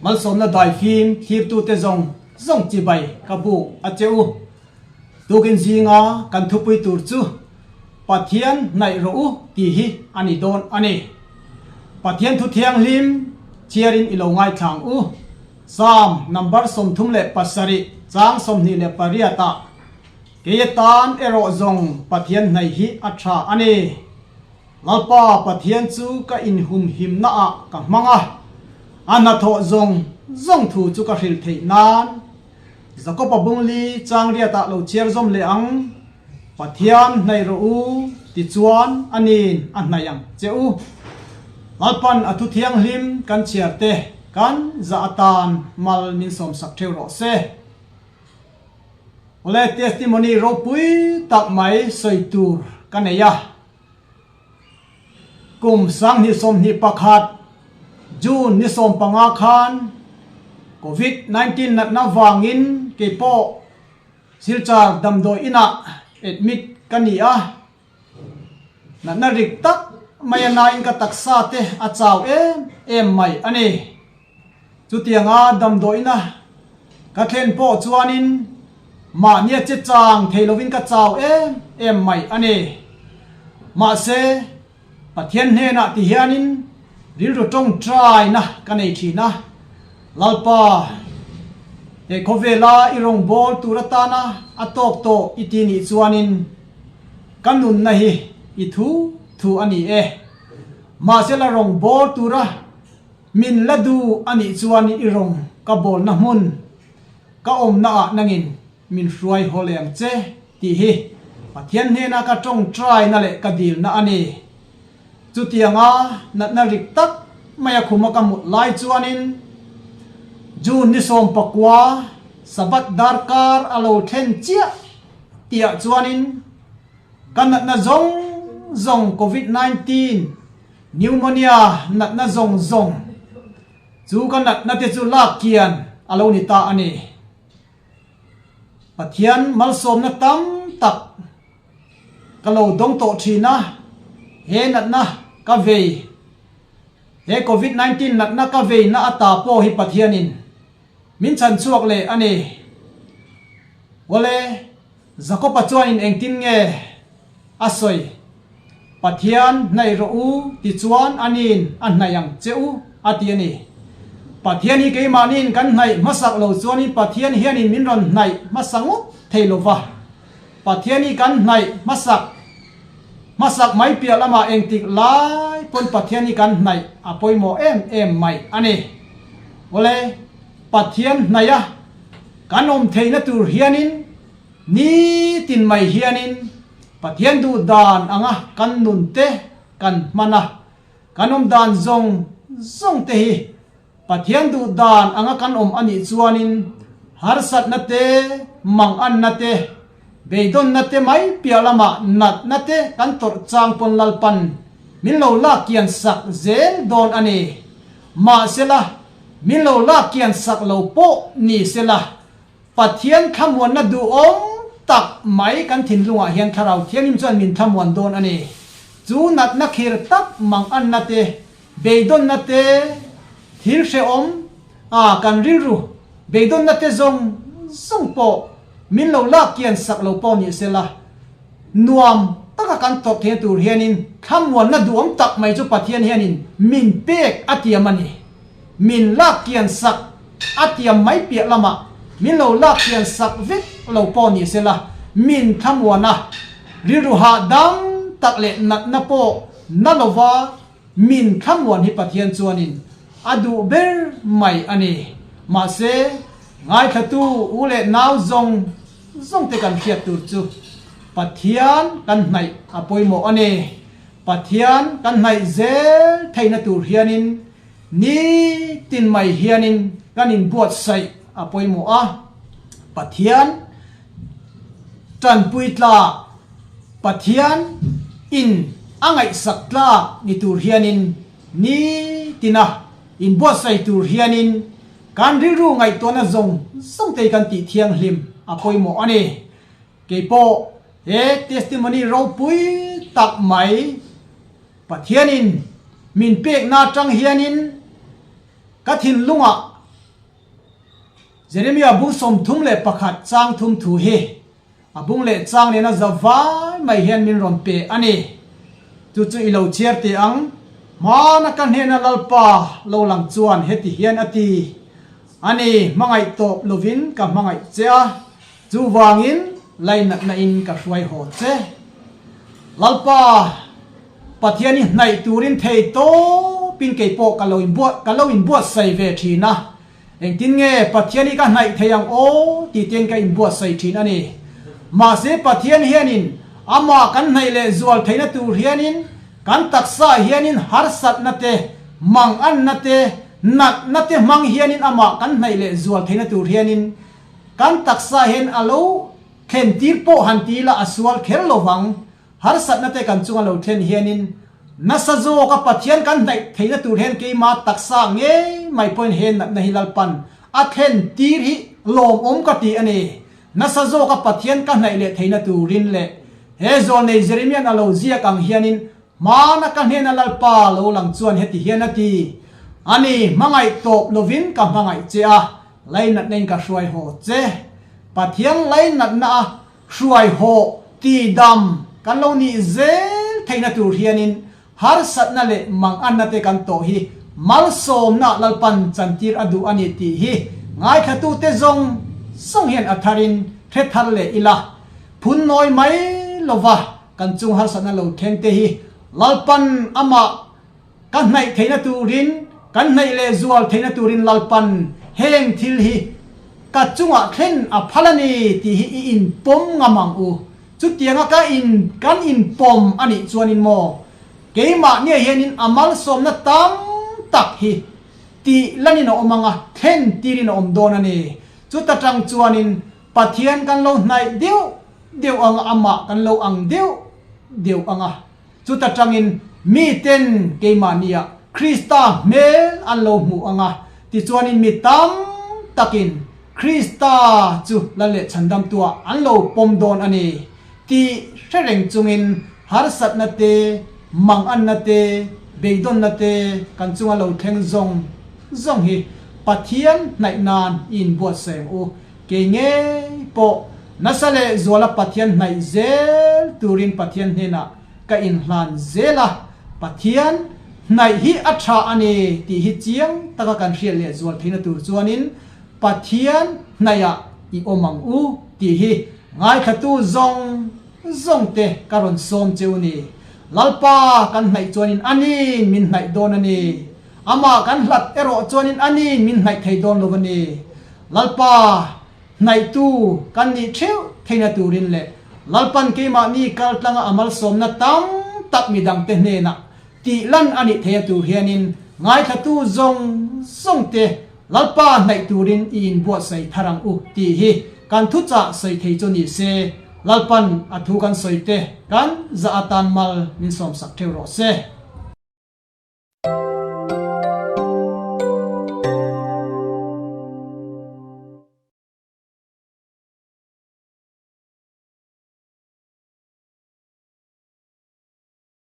Malsawmna daifim thlirtute zawng zawng chibai ka buk a che u. Tukin zinga kan thupui tur chu Pathian hnaih rawh u tih hi a ni dawn a ni. Pathian thu thianghlim chhiarin i lo ngaithlang u. Psalm number 37 chang 28 ah Kei atan erawh zawng Pathian hnaih hi a tha a ni. Lalpa Pathian chu ka inhumhimna ah ka hmang a, a hnathawh zawng zawng thu chu ka hrilh theih nan. Jakob-a bungli changriat ah lo chhiar zawm leh ang, Pathian hnaih rawh u tichuan a nin a hnaih ang che u. Lalpan a thu thianghlim kan chhiar te kan zah atan mal min sawmsak theuh rawh se. Awle testimony ropui tak mai sawi tur ka nei a. Kum 2021 June ni 15 khan Covid 19 natna vangin keipawh Silchar damdawi inah admit ka ni a. Natna rik tak mai a nain ka taksa te a chau em em mai a ni. Chutianga damdawi ina ka thlen pawh chuanin mahnia che chang thei lovin ka chau em em mai a ni. Mahse, Pathian hnenah ti hianin rilru tawngtaina ka nei thin a, Lalpa, he khawvela i rawngbâwl tur atana a tawk tawh i ti nih chuanin ka nunna hi i thu thu a ni e. Mahse la rawngbâwl tura Min la du a nih chuan i rawng ka bawlna hmun ka awmna ah nangin min hruai haw leh ang che tih hi Pathian hnena ka tawngtaina leh ka dilna a ni. Chutianga natna rik tak mai a khuma ka mut lai chuanin June ni 19 Sabbath darkar a lo thlen chiah tihah chuanin ka natna zawng zawng Covid 19 Pneumonia natna zawng zawng chu ka natna te chu lak kian a lo ni ta a ni. Pathian malsawmna tam tak ka lo dawng tawh thin a, he natna ka vei, he Covid 19 natna ka vei na ata pawh hi Pathianin min chhan chhuak leh a ni. Awle, Jakob-a chuanin engtin nge a sawi? Pathian hnaih rawh u tichuan aniin a hnaih ang che u a ti a ni. Pathian hi keimahniin kan hnaih hmasak lo chuanin Pathian hianin min rawn hnaih hmasa ngawt thei lo va. Pathian hi kan hnaih hmasak hmasak mai piah lamah engtik lai pawn Pathian hi kan hnaih a pawimawh em em mai a ni. Awle, Pathian hnaih a kan awm theihna tur hianin Nitin mai hianin Pathian duh dan anga kan nun te kan hman a, kan awm dan zawng zawng te hi Pathian duh dan anga kan awm a nih chuanin harsatna te, manganna te, beidawnna te mai piah lamah natna te kan tawrh chang pawn Lalpan min lo lak kian sak zel dawn a ni. Mahsela, min lo lak kian sak lo pawh ni sela, Pathian thlamuanna duhawm tak mai kan thinlungah hian Thlarau Thianghlim chuan min thlamuan dawn a ni. Chu natna khir tak manganna te, beidawnna te, thil hrehawm a kan rilru beidawnna te zawng zawng pawh min lo lak kian sak lo pawh ni sela, nuam taka kan tawrh theihna tur hianin thlamuanna duhawm tak mai chu Pathian hianin min pek a tiam a ni. Min lak kian sak a tiam mai piah lamah min lo lak kian sak vek lo pawh ni sela, min thlamuan a, rilru hahdam tak leh natna pawh na lova min thlamuan hi Pathian chuanin a duh ber mai a ni. Mahse, ngaithlatu u leh nau zawng zawng te kan hriat tur chu Pathian kan hnaih a pawimawh a ni. Pathian kan hnaih zel theihna tur hianin Ni tin mai hianin kan inbuatsaih a pawimawh a, Pathian tanpui tlak, Pathian in a ngaihsak tlak ni tur hianin ni tina inbuatsaih tur hianin kan rilru ngaihtuahna zawng zawng te hi kan tih thianghlim a pawimawh a ni. Keipawh he testimony ropui tak mai Pathianin min pekna atang hianin ka thinlungah Jeremia bung 31 chang thum thu hi a bung leh chang nena za vai mai hian min rawn pe a ni. Chu chu i lo chhiar teh ang. Hmana ka hnena Lalpa lo lang chuan heti hian a ti, A ni, hmangaih tawp lovin ka hmangaih che a, chuvangin lainatna in ka hruai haw che. Lalpa, Pathian i hnaih turin thei tawpin kei pawh ka lo inbuat ka lo inbuatsaih ve thin a. Engtin nge Pathian hi ka hnaih thei ang aw tih ten ka inbuatsaih thin a ni. Mahse Pathian hianin amah kan hnaih leh zual theihna tur hianin kan taksa hianin harsatna te, manganna te, natna te hmang hianin amah kan hnaih leh zual theihna tur hianin kan taksa hian a lo thlen tir pawh han ti ila a sual kher lo vang. Harsatna te kan chunga lo thlen hianin nasa zawka Pathian kan hnaih theihna tur hian keima taksa ngei mai pawhin he natna hi Lalpan a thlen tir hi lawmawm ka ti a ni. Nasa zawka Pathian ka hnaih leh theihna turin leh he zawlnei Jeremia'n a lo ziak ang hianin hmana ka hnena Lalpa lo lang chuan heti hian a ti, A ni, hmangaih tawp lovin ka hmangaih che a, lainatna in ka hruai haw che. Pathian lainatna a Hruai hawh ti dam kan lo nih zel theihna tur hianin harsatna leh manganna te kan tawh hi malsawmna Lalpan chantir a duh a ni tih hi ngaithlatute zawng zawng hian a tharin hre thar leh ila. Phun nawi mai lova kan chung harsatna lo thleng te hi Lalpan amah Ka hnaih theihna turin, kan hnaih leh zual theihna turin Lalpan heng thil hi ka chungah thlen a phal a ni tih hi i inpawm ngam ang u. Chutianga ka in kan inpawm a nih chuanin maw keimahnia hianin a malsawmna tam tak hi tih lanin a awm ang a, thlen tirin a awm dawn a ni. Chuta tang chuanin Pathian kan lo hnaih deuh deuh ang a, amah kan lo ang deuh deuh ang a. Chuta tangin miten keimahnia Krista hmel an lo hmuh ang a, tichuanin mi tam takin Krista chu Lal leh Chhandamtuah an lo pawm dawn a ni tih hre reng chungin harsatna te, manganna te, beidawnna te kan chunga lo thleng zawng zawng hi Pathian hnaih nan i inbuatsaih ang u. Kei ngei pawh nasa leh zuala Pathian hnaih zel turin Pathian hnenah ka inhlan zel a, Pathian hnaih hi a tha a ni tih hi chiang taka kan hriat leh zual theihna tur chuanin Pathian hnaihah i awm ang u tih hi ngaithlatu zawng zawng te ka rawn sawm che u ni. Lalpa kan hnaih chuanin a niin min hnaih dawn a ni. Amah kan hlat erawh chuanin a niin min hnaih thei dawn lo a ni. Lalpa hnaihtu kan nih theuh theihna turin leh Lalpan keimahni kal tlanga a malsawmna tam tak midangte hnenah tih lan a nih theihna tur hianin ngaithlatu zawng zawngte Lalpa hnaih turin i inbuatsaih thar ang u tih hi kan thuchah sawi thei chu ni se, Lalpan a thu kan sawi te kan zah atan mal min sawmsak theuh rawh se.